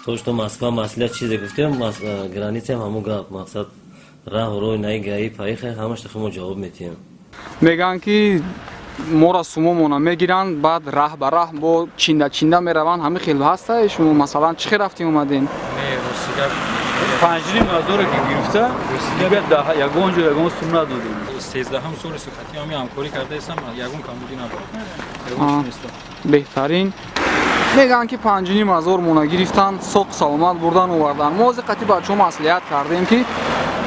То что Москва маслиҳат чизе гуфтем, границаам ҳамун гап, мақсад раҳу рой наи гаи паихе ҳамашта мо ҷавоб метиҳем. Мегӯянд, ки моро сумомона мегиранд, баъд раҳ ба раҳ бо чинда чинда мераванд. Ҳамин хел ҳаста? Шумо, масалан, чӣ хел рафтем, омадем? Не, рости гап. 5,5 ҳазоре ки гирифта, дигар ягон ҷо ягон сум надодем. 13-ҳам соли сухати ҳами ҳамкорӣ кардаистам, ягон камбудӣ надорам, ягон чиз нест. Беҳтарин. Мегӯянд, ки 5,5 ҳазор мона гирифтанд, соқ саломат бурдан овардан. Мо ҳозир қатъи бачаҳо маслиҳат кардем, ки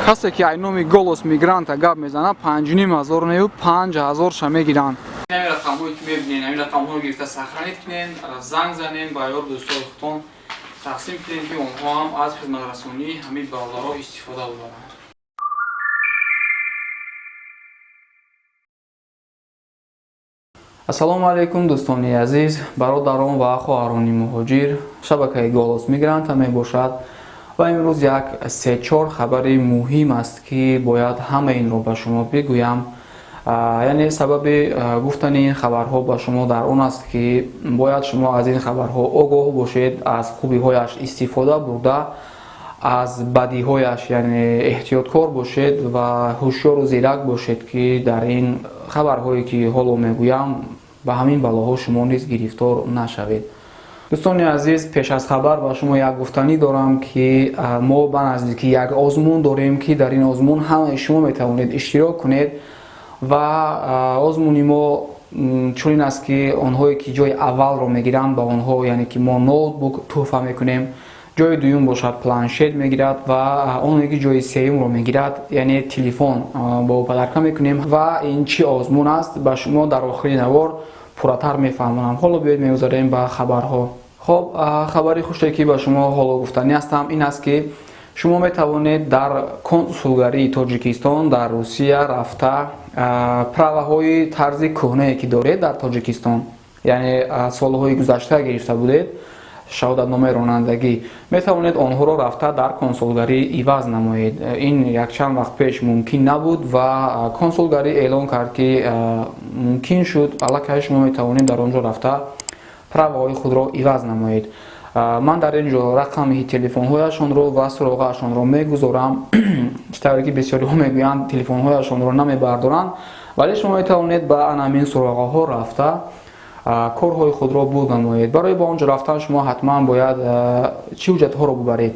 касе ки ай номи «Голос мигранта» гап мезанад, 5,5 ҳазор нею 5 ҳазорша мегиранд. Ҳамин рақамҳое ки мебинед, ҳамин рақамҳоро гирифта сохранить кунед, занг занед, ба ёр дӯстои худтон тақсим кунед, ки онҳо ҳам аз хизматрасонии ҳамин бародаро истифода бубаранд. Ассалому алайкум, дӯстони азиз, бародарон ва хоҳарони муҳоҷир. Шабакаи «Голос мигранта» мебошад ва имрӯз як се-чор хабари муҳим аст, ки бояд ҳама инро ба шумо бигӯям. Яъне сабаби гуфтани ин хабарҳо ба шумо дар он аст, ки бояд шумо аз ин хабарҳо огоҳ бошед, аз хубиҳояш истифода бурда, аз бадиҳояш, яъне, эҳтиёткор бошед ва ҳушёру зирак бошед, ки дар ин хабарҳое ки ҳоло мегӯям, ба ҳамин балоҳо шумо низ гирифтор нашавед. Дӯстони азиз, пеш аз хабар ба шумо як гуфтанӣ дорам, ки мо ба наздикӣ як озмун дорем, ки дар ин озмун ҳамаи шумо метавонед иштирок кунед. Ва озмуни мо чунин аст, ки онҳое ки ҷои аввалро мегиранд, ба онҳо, яъне ки мо ноутбук тӯҳфа мекунем, ҷои дуюм бошад, планшет мегирад ва оне ки ҷои сеюмро мегирад, яъне телефон бо подарка мекунем. Ва ин чӣ озмун аст, ба шумо дар охири навор пурратар мефаҳмонам. Ҳоло биёед, мегузарем ба хабарҳо. Хоб, хабари хуше ки ба шумо ҳоло гуфтанӣ ҳастам, ин аст, ки шумо метавонед дар консулгарии Тоҷикистон дар Русия рафта, праваҳои тарзи кӯҳнае ки доред дар Тоҷикистон, яъне солҳои гузашта гирифта будед шаҳодатномаи ронандагӣ, метавонед онҳоро рафта дар консулгарӣ иваз намоед. Ин якчанд вақт пеш мумкин набуд ва консулгарӣ эълон кард, ки мумкин шуд. Аллакай шумо метавонед дар он ҷо рафта праваҳои худро иваз намоед. Ман дар ин ҷо рақами телефонҳояшонро ва суроғаашонро мегузорам. Чӣ тавре ки бисёриҳо мегӯянд, телефонҳояшонро намебардоранд, вале шумо метавонед ба анамин суроғаҳо рафта корҳои худро буд намоед. Барои ба он ҷо рафтан шумо ҳатман бояд чӣ ҳуҷҷатҳоро бубаред?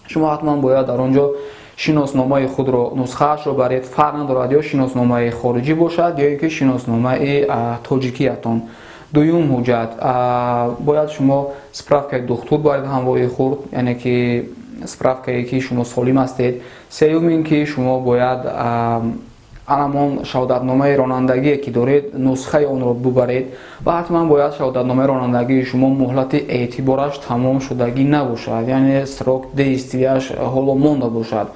Шумо ҳатман бояд дар он ҷо шиносномаи худро, нусхаашро баред, фарқ надорад, ё шиносномаи хориҷӣ бошад, ё ин ки шиносномаи тоҷикиятон. Дуюм ҳуҷҷат, бояд шумо справкаи духтур баред ҳамроҳи худ, яъне ки справкае ки шумо солим ҳастед. Сеюм ин ки шумо бояд анамон шаҳодатномаи ронандагие ки доред, нусхаи онро бубаред ва ҳатман бояд шаҳодатномаи ронандагии шумо муҳлати эътибораш тамом шудагӣ набошад, яъне срок действияш ҳоло монда бошад,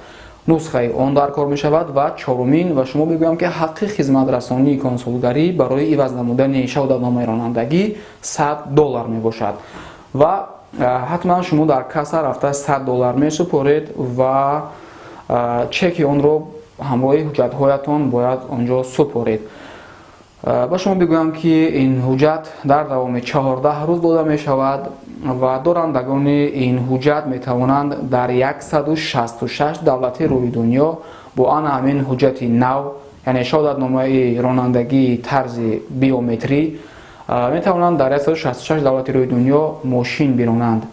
нусхаи он дар кор мешавад. Ва чорумин, ва шумо мегӯям, ки ҳаққи хизматрасонии консулгарӣ барои иваз намудани шаҳодатномаи ронандагӣ 100 доллар мебошад ва ҳатман шумо дар касса рафта 100 доллар месупоред ва чеки онро ҳамроҳи ҳуҷҷатҳоятон бояд он ҷо супоред. Ба шумо бигӯям, ки ин ҳуҷҷат дар давоми 14 рӯз дода мешавад ва дорандагони ин ҳуҷҷат метавонанд дар 166 давлати рӯи дунё бо ана ҳамин ҳуҷҷати нав, яъне шаҳодатномаи ронандагии тарзи биометрӣ, метавонанд дар 166 давлати рӯи дунё мошин биронанд.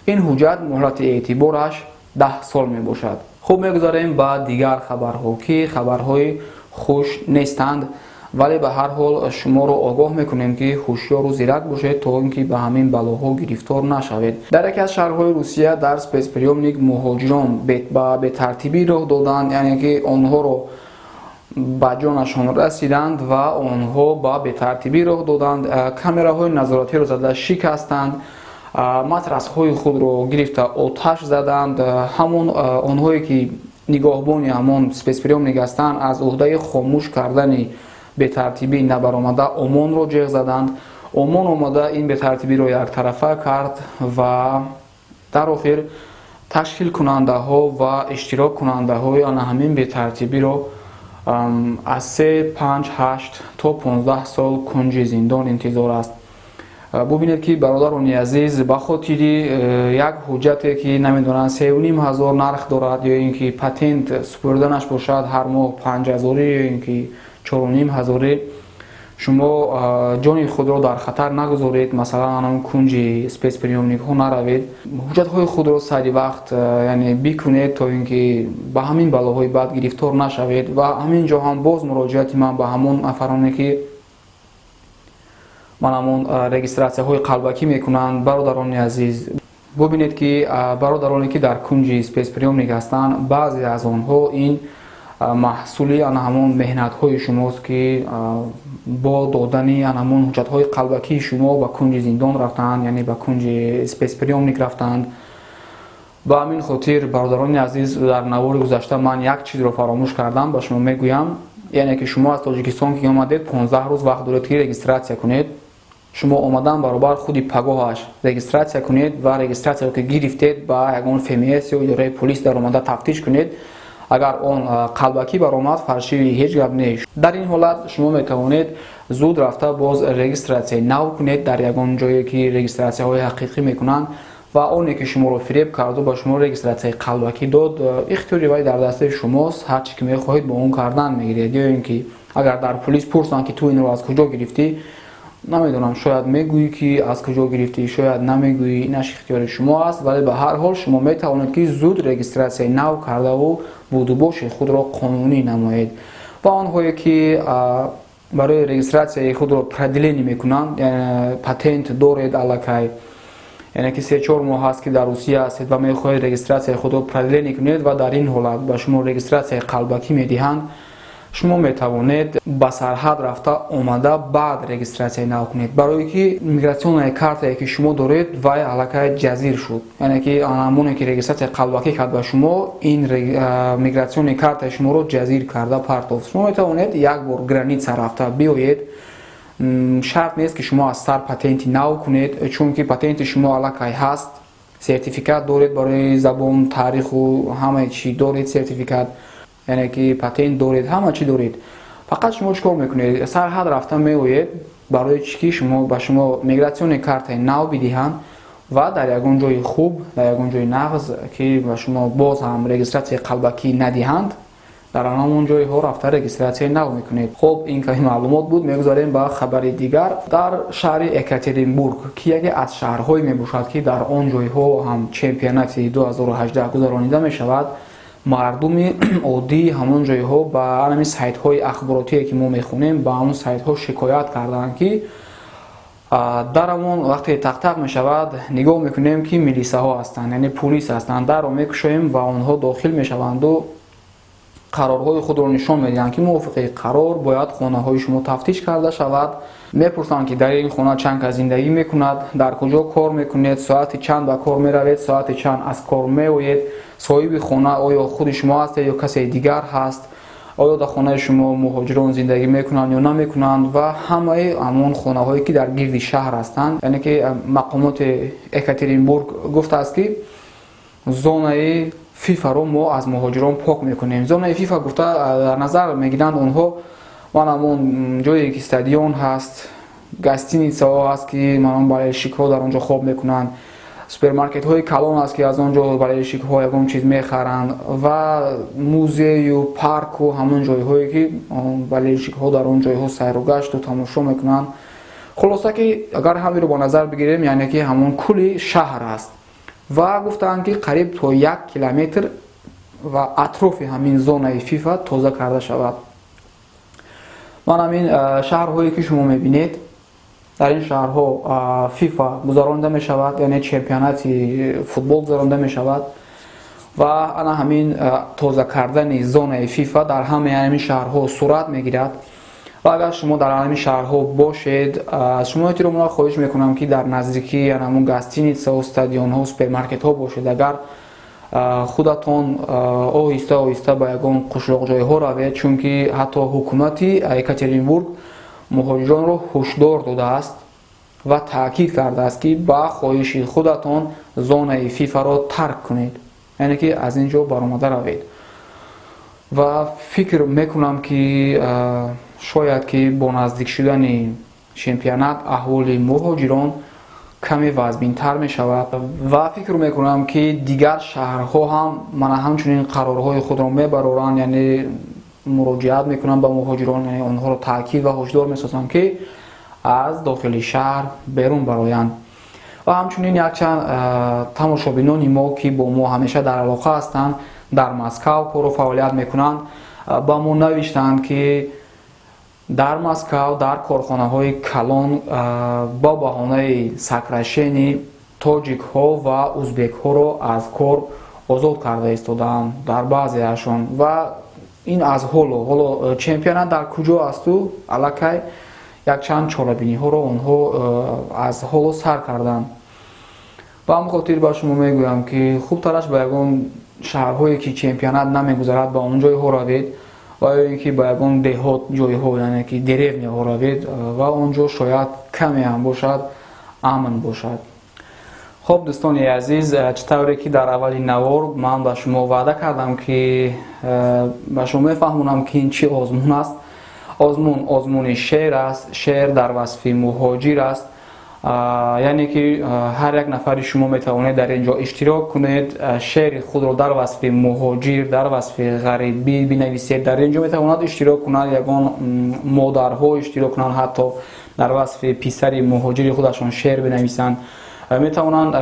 Ин ҳуҷҷат муҳлати эътибораш 10 сол мебошад. Хуб, мегузарем ба дигар хабарҳо, ки хабарҳои хуш нестанд, вале ба ҳар ҳол шуморо огоҳ мекунем, ки ҳушёру зирак бошед, то ин ки ба ҳамин балоҳо гирифтор нашавед. Дар яке аз шаҳрҳои Русия дар спецприёмник муҳоҷирон ба бетартибӣ роҳ доданд, яъне ки онҳоро ба ҷонашон расиданд ва онҳо ба бетартибӣ роҳ доданд, камераҳои назоратиро зада шикастанд, матрасҳои худро гирифта оташ заданд. Ҳамон онҳое ки нигоҳбони ҳамон спецприёмник ҳастанд, аз уҳдаи хомӯш кардани бетартибӣ набаромада, ОМОНро ҷеғ заданд. ОМОН омада ин бетартибиро яктарафа кард ва дар охир ташкилкунандаҳо ва иштироккунандаҳои ана ҳамин бетартибиро аз 3, 5, 8 то 15 сол кунҷи зиндон интизор аст. Бубинед, ки бародарони азиз, ба хотири як ҳуҷҷате, ки намедонам, 3500 нарх дорад, ё ин ки патент супурданаш бошад ҳар моҳ 5000-ӣ ё ин ки 4500-ӣ, шумо ҷони худро дар хатар нагузоред. Масалан, ан кунҷи спецприёмник ҳо наравед, ҳуҷҷатҳои худро сари вақт, яъне, бикунед, то ин ки ба ҳамин балоҳои бад гирифтор нашавед. Ва ҳамин ҷо ҳам боз муроҷиати ман ба ҳамон нафароне, ки ман ҳамон регистратсияҳои қалбакӣ мекунанд. Бародарони азиз, бубинед, ки бародароне, ки дар кунҷи спецприёмник ҳастанд, баъзе аз онҳо ин маҳсули ана ҳамон меҳнатҳои шумост, ки бо додани ана ҳамон ҳуҷҷатҳои қалбакии шумо ба кунҷи зиндон рафтаанд, яъне ба кунҷи спецприёмник рафтаанд. Ба ҳамин хотир, бародарони азиз, дар навори гузашта ман як чизро фаромӯш кардам, ба шумо мегӯям. Яъне ки шумо аз Тоҷикистон ки омадед, 15 рӯз вақт доред, ки регистратсия кунед. Шумо омадан баробар худи пагоҳаш регистратсия кунед ва регистратсияро ки гирифтед, ба ягон ФМС ё идораи полис даромада тафтиш кунед. Агар он қалбакӣ баромад, фальшивый, ҳеҷ гап нест. Дар ин ҳолат шумо метавонед зуд рафта боз регистратсияи нав кунед дар ягон ҷое, ки регистратсияҳои ҳақиқӣ мекунанд. Ва оне ки шуморо фиреб карду ба шумо регистратсияи қалбакӣ дод, ихтиёри вай дар дастаи шумост, ҳар чӣ ки мехоҳед, бо он кардан мегиред. Ё ин ки агар дар полис пурсанд, ки ту инро аз куҷо гирифтӣ, намедонам, шояд мегӯӣ, ки аз куҷо гирифтӣ, шояд намегӯӣ, инаш ихтиёри шумо аст. Вале ба ҳар ҳол шумо метавонед, ки зуд регистратсияи нав кардаву будубоши худро қонунӣ намоед. Ва онҳое ки барои регистратсияи худро продление мекунанд, патент доред аллакай, яъне ки 3-4 моҳ ҳаст, ки дар Русия ҳастед ва мехоҳед регистратсияи худро продление кунед ва дар ин ҳолат ба шумо регистратсияи қалбакӣ медиҳанд, шумо метавонед ба сарҳад рафта омада, баъд регистратсияи нав кунед, барое ки миграционная картае, ки шумо доред, вай аллакай ҷазир шуд. Яъне ки ҳамоне ки регистратсияи қалбакӣ кард ба шумо, ин миграционная картаи шуморо ҷазир карда партофт. Шумо метавонед як бор граница рафта биёед. Шарт нест, ки шумо аз сар патенти нав кунед, чунки патенти шумо аллакай ҳаст, сертификат доред барои забон, таъриху ҳамаи чӣ доред сертификат, яъне ки патент доред, ҳама чӣ доред. Фақат шумо чӣ кор мекунед? Сарҳад рафта меоед, барои чӣ ки шумо ба шумо миграционный картаи нав бидиҳанд ва дар ягон ҷои хуб, дар ягон ҷои нағз, ки ба шумо боз ҳам регистратсияи қалбакӣ надиҳанд, дар ҳамон ҷойҳо рафта регистратсияи нав мекунед. Хуб, ин ками маълумот буд, мегузарем ба хабари дигар. Дар шаҳри Екатеринбург, ки яке аз шаҳрҳое мебошад, ки дар он ҷойҳо ҳам чемпионати 2018 гузаронида мешавад, мардуми оддии ҳамон ҷойҳо ба ҳамин сайтҳои ахборотие, ки мо мехонем, ба ҳамон сайтҳо шикоят карданд, ки дарамон вақте тақтақ мешавад, нигоҳ мекунем, ки милисаҳо ҳастанд, яъне пулис ҳастанд. Дарро мекушоем ва онҳо дохил мешаванду қарорҳои худро нишон медиҳанд, ки мувофиқи қарор бояд хонаҳои шумо тафтиш карда шавад. Мепурсанд, ки дар ин хона чанд кас зиндагӣ мекунад, дар куҷо кор мекунед, соати чанд ба кор меравед, соати чанд аз кор меоед, соҳиби хона оё худи шумо ҳастед ё касе дигар ҳаст, оё дар хонаи шумо муҳоҷирон зиндагӣ мекунанд ё намекунанд ва ҳамаи ҳамон хонаҳое, ки дар гирди шаҳр ҳастанд. Яъне ки мақомоти Екатеринбург гуфтааст, ки зонаи ФИФАро мо аз муҳоҷирон пок мекунем. Зонаи ФИФА гуфта дар назар мегиранд онҳо ман ҳамон ҷое, ки стадион ҳаст, гостиницаҳо ҳаст, ки манон болельщик ҳо дар он ҷо хоб мекунанд, супермаркетҳои калон аст, ки аз он ҷо болельщик ҳо ягон чиз мехаранд, ва музею парку ҳамон ҷойҳое, ки болельщик ҳо дар он ҷойҳо сайру гашту тамошо мекунанд. Хулоса, ки агар ҳамеро ба назар бигирем, яъне ки ҳамон кули шаҳр аст. Ва гуфтаанд, ки қариб то 1 километр ва атрофи ҳамин зонаи ФИФА тоза карда шавад. Ман ҳамин шаҳрҳое, ки шумо мебинед, дар ин шаҳрҳо ФИФА гузаронида мешавад, яъне чемпионати футбол гузаронида мешавад. Ва ана ҳамин тоза кардани зонаи ФИФА дар ҳамаи ҳамин шаҳрҳо сурат мегирад. Ва агар шумо дар ҳамин шаҳрҳо бошед, аз шумо эҳтиромона хоҳиш мекунам, ки дар наздикии ҳамон гостиницаҳо, стадионҳо, супермаркетҳо бошед. Агар худатон оҳиста оҳиста ба ягон қишлоқҷойҳо равед, чунки ҳатто ҳукумати Екатеринбург муҳоҷиронро ҳушдор додааст ва таъкид кардааст, ки ба хоҳиши худатон зонаи ФИФАро тарк кунед, яъне ки аз ин ҷо баромада равед. Ва фикр мекунам, ки шояд ки бо наздик шудани чемпионат аҳволи муҳоҷирон каме вазминтар мешавад ва фикр мекунам, ки дигар шаҳрҳо ҳам мана ҳамчунин қарорҳои худро мебароранд, яъне муроҷиат мекунанд ба муҳоҷирон, яъне онҳоро таъкид ва ҳушдор месозанд, ки аз дохили шаҳр берун бароянд. Ва ҳамчунин якчанд тамошобинони мо, ки бо мо ҳамеша дар алоқа ҳастанд, дар Москав кору фаъолият мекунанд, ба мо навиштанд, ки дар Москав дар корхонаҳои калон бо баҳонаи сокращение тоҷикҳо ва узбекҳоро аз кор озод карда истодаанд дар баъзеашон. Ва ин аз ҳоло чемпионат дар куҷо асту аллакай якчанд чорабиниҳоро онҳо аз ҳоло сар карданд. Ба ҳамин хотир ба шумо мегӯям, ки хубтараш ба ягон шаҳрҳое, ки чемпионат намегузарад, ба он ҷойҳо равед ва ё ин ки ба ягон деҳот ҷойҳо, яъне ки деревняҳо равед ва он ҷо шояд каме ҳам бошад, амн бошад. Хуб, дӯстони азиз, чӣ тавре ки дар аввали навор ман ба шумо ваъда кардам, ки ба шумо мефаҳмонам, ки ин чӣ озмун аст. Озмун озмуни шеър аст, шеър дар васфи муҳоҷир аст, яъне ки ҳар як нафари шумо метавонед дар ин ҷо иштирок кунед, шеъри худро дар васфи муҳоҷир, дар васфи ғарибӣ бинависед. Дар ин ҷо метавонад иштирок кунад ягон модарҳо, иштирок кунанд, ҳатто дар васфи писари муҳоҷири худашон шеър бинависанд. Метавонанд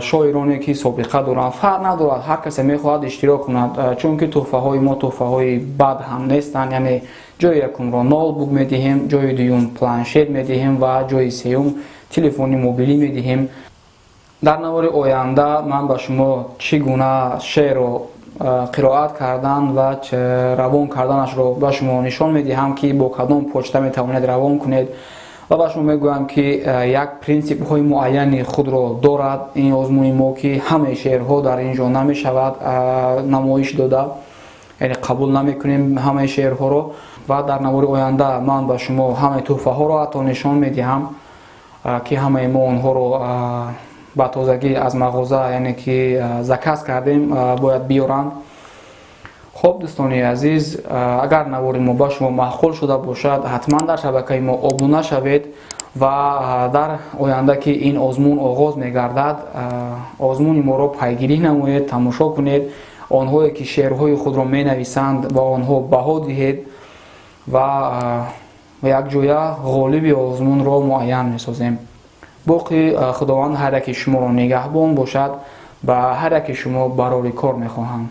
шоироне, ки собиқа доранд, фарқ надорад, ҳар касе мехоҳад иштирок кунад, чунки тӯҳфаҳои мо тӯҳфаҳои бад ҳам нестанд. Яъне ҷои якумро ноутбук медиҳем, ҷои дуюм планшет медиҳем ва ҷои сеюм телефони мобилӣ медиҳем. Дар навори оянда ман ба шумо чӣ гуна шеърро қироат кардан ва равон карданашро ба шумо нишон медиҳам, ки бо кадом почта метавонед равон кунед, ва ба шумо мегӯям, ки як принсипҳои муайяни худро дорад ин озмуни мо, ки ҳамаи шеърҳо дар ин ҷо намешавад намоиш дода, яъне қабул намекунем ҳамаи шеърҳоро. Ва дар навори оянда ман ба шумо ҳамаи тӯҳфаҳоро ҳатто нишон медиҳам, ки ҳамаи мо онҳоро ба тозагӣ аз мағоза, яъне ки заказ кардем, бояд биёранд. Хуб, дӯстони азиз, агар навори мо ба шумо маъқул шуда бошад, ҳатман дар шабакаи мо обуна шавед ва дар оянда, ки ин озмун оғоз мегардад, озмуни моро пайгирӣ намоед, тамошо кунед. Онҳое ки шеърҳои худро менависанд, ба онҳо баҳо диҳед ва якҷоя ғолиби озмунро муайян месозем. Боқӣ Худованд ҳар яки шуморо нигаҳбон бошад, ба ҳар яки шумо барори кор мехоҳам.